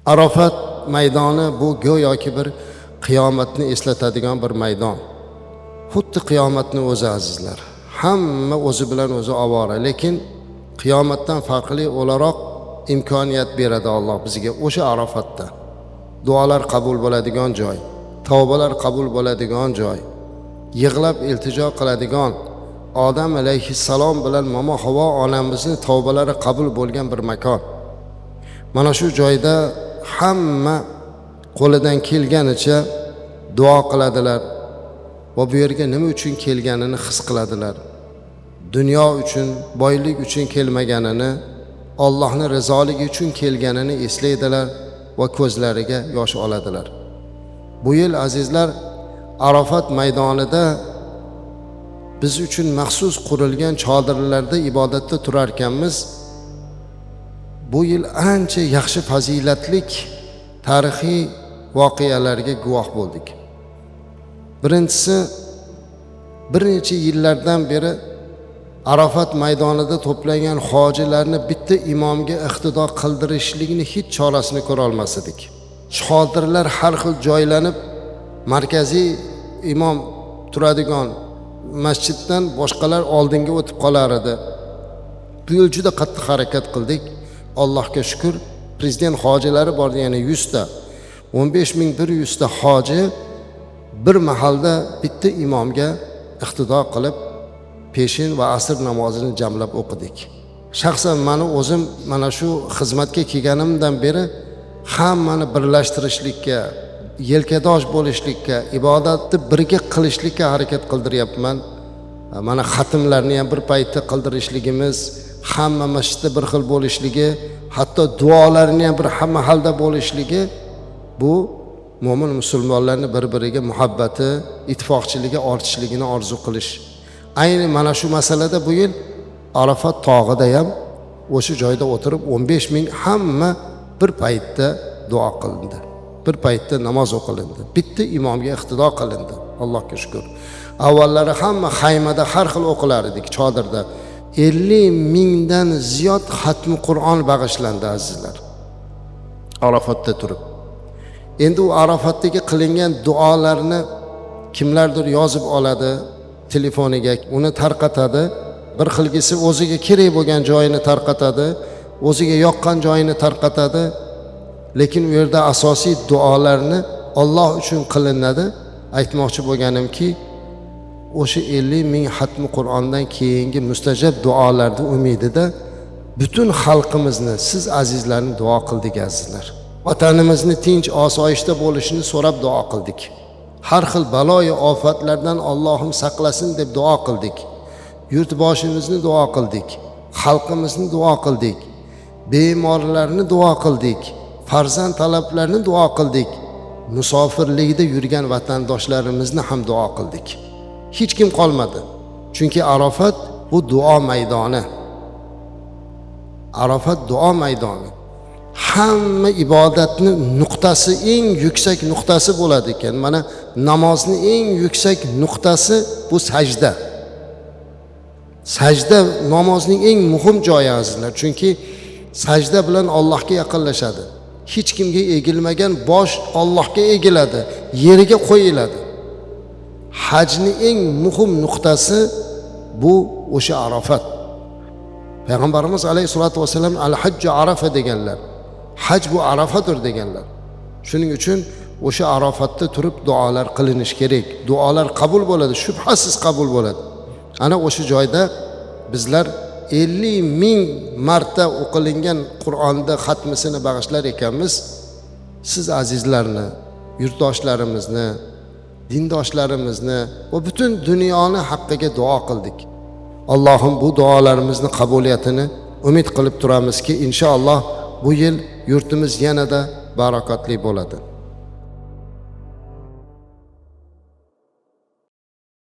Arafat maydoni bu go'yoki bir qiyomatni eslatadigan bir maydon. Xuddi qiyomatni o'zi azizlar. Hamma o'zi bilan o'zi ovora, lekin qiyomatdan farqli o'laroq imkoniyat beradi Alloh bizga o'sha Arafatda. Duolar qabul bo'ladigan joy, tavbalar qabul bo'ladigan joy, yig'lab iltijo qiladigan Odam alayhissalom bilan Momo Havo onamizni tavbalari qabul bo'lgan bir makon. Mana shu joyda hamma qo'lidan kelganicha duo qiladilar va bu yerga nima uchun kelganini his qiladilar. Dunyo uchun, boylik uchun kelmaganini, Allohning rizoligi uchun kelganini eslaydilar va ko'zlariga yosh oladilar. Bu yil azizlar Arafat maydonida biz uchun maxsus qurilgan chodirlarda ibodatda turar ekanmiz. Bu yil ancha yaxshi fazilatlik tarixiy voqealarga guvoh bo'ldik. Birinchisi, bir necha yillardan beri Arafat maydonida to'plangan hojilarni bitta imomga iqtido qildirishlikni hech chorasini ko'ra olmas edik. Chodirlar har xil joylanib, markaziy imom turadigan masjiddan boshqalar oldinga o'tib qolar edi. Bu yil juda qattiq harakat qildik. Allohga shukr, prezident hojilari bor, ya'ni 100 ta, 15 100 ta hoji bir mahalda bitta imomga iqtido qilib peshin va asr namozini jamlab o'qidik. Shaxsan mani o'zim mana shu xizmatga kelganimdan beri hammani birlashtirishlikka, yelkadosh bo'lishlikka, ibodatni birga qilishlikka harakat qildiryapman. Mana xatmlarni ham bir paytda qildirishligimiz, hamma masjidda bir xil bo'lishligi, hatto duolarni ham bir mahalda bo'lishligi bu mo'min musulmonlarni bir-biriga muhabbati, ittifoqchiligi ortishligini orzu qilish. Ayni mana shu masalada bu yil Arafat tog'ida ham o'sha joyda o'tirib 15 ming hamma bir paytda duo qilindi. Bir paytda namoz o'qilindi. Bitta imomga iqtido qilindi. Allohga shukr. Avvallari hamma xaymada har xil o'qilar edik, chodirda. 50 mingdan ziyod xatmi Qur'on bag'ishlandi azizlar. Arafatda turib. Endi u Arafatdagi qilingan duolarni kimlardir yozib oladi telefoniga, uni tarqatadi. Bir xilgisi o'ziga kerak bo'lgan joyini tarqatadi, o'ziga yoqqan joyini tarqatadi. Lekin u yerda asosiy duolarni Alloh uchun qilinadi. Aytmoqchi bo'lganimki, o'sha 50 ming xatmi Qur'ondan keyingi mustajab duolarni umidida butun xalqimizni, siz azizlarni duo qildik azizlar. Vatanimizni tinch osoyishta bo'lishini so'rab duo qildik. Har xil baloyu ofatlardan Allohim saqlasin deb duo qildik. Yurtboshimizni duo qildik. Xalqimizni duo qildik. Bemorlarni duo qildik. Farzand talablarni duo qildik. Musofirlikda yurgan vatandoshlarimizni ham duo qildik. Hech kim qolmadi. Chunki Arafat bu duo maydoni. Arafat duo maydoni. Hamma ibodatni nuqtasi, eng yuksak nuqtasi bo'ladi ekan. Mana namozni eng yuksak nuqtasi bu sajda. Sajda namozning eng muhim joyi azizlar. Chunki sajda bilan Allohga yaqinlashadi. Hech kimga egilmagan bosh Allohga egiladi, yeriga qo'yiladi. Hajni eng muhim nuqtasi bu o'sha Arafat. Payg'ambarimiz alayhisolatu vasallam al-hajju Arafa deganlar. Haj bu Arafadir deganlar. Shuning uchun o'sha Arafatda turib duolar qilinish kerak. Duolar qabul bo'ladi, shubhasiz qabul bo'ladi. Ana o'sha joyda bizlar 50 ming marta o'qilingan Qur'onda xatmisini bag'ishlar ekanmiz. Siz azizlarni, yurtdoshlarimizni, dindoshlarimizni va butun dunyoni haqqiga duo qildik. Allohim bu duolarimizni qabuliyatini umid qilib turamizki, inshaalloh bu yil yurtimiz yanada barakotli bo'ladi.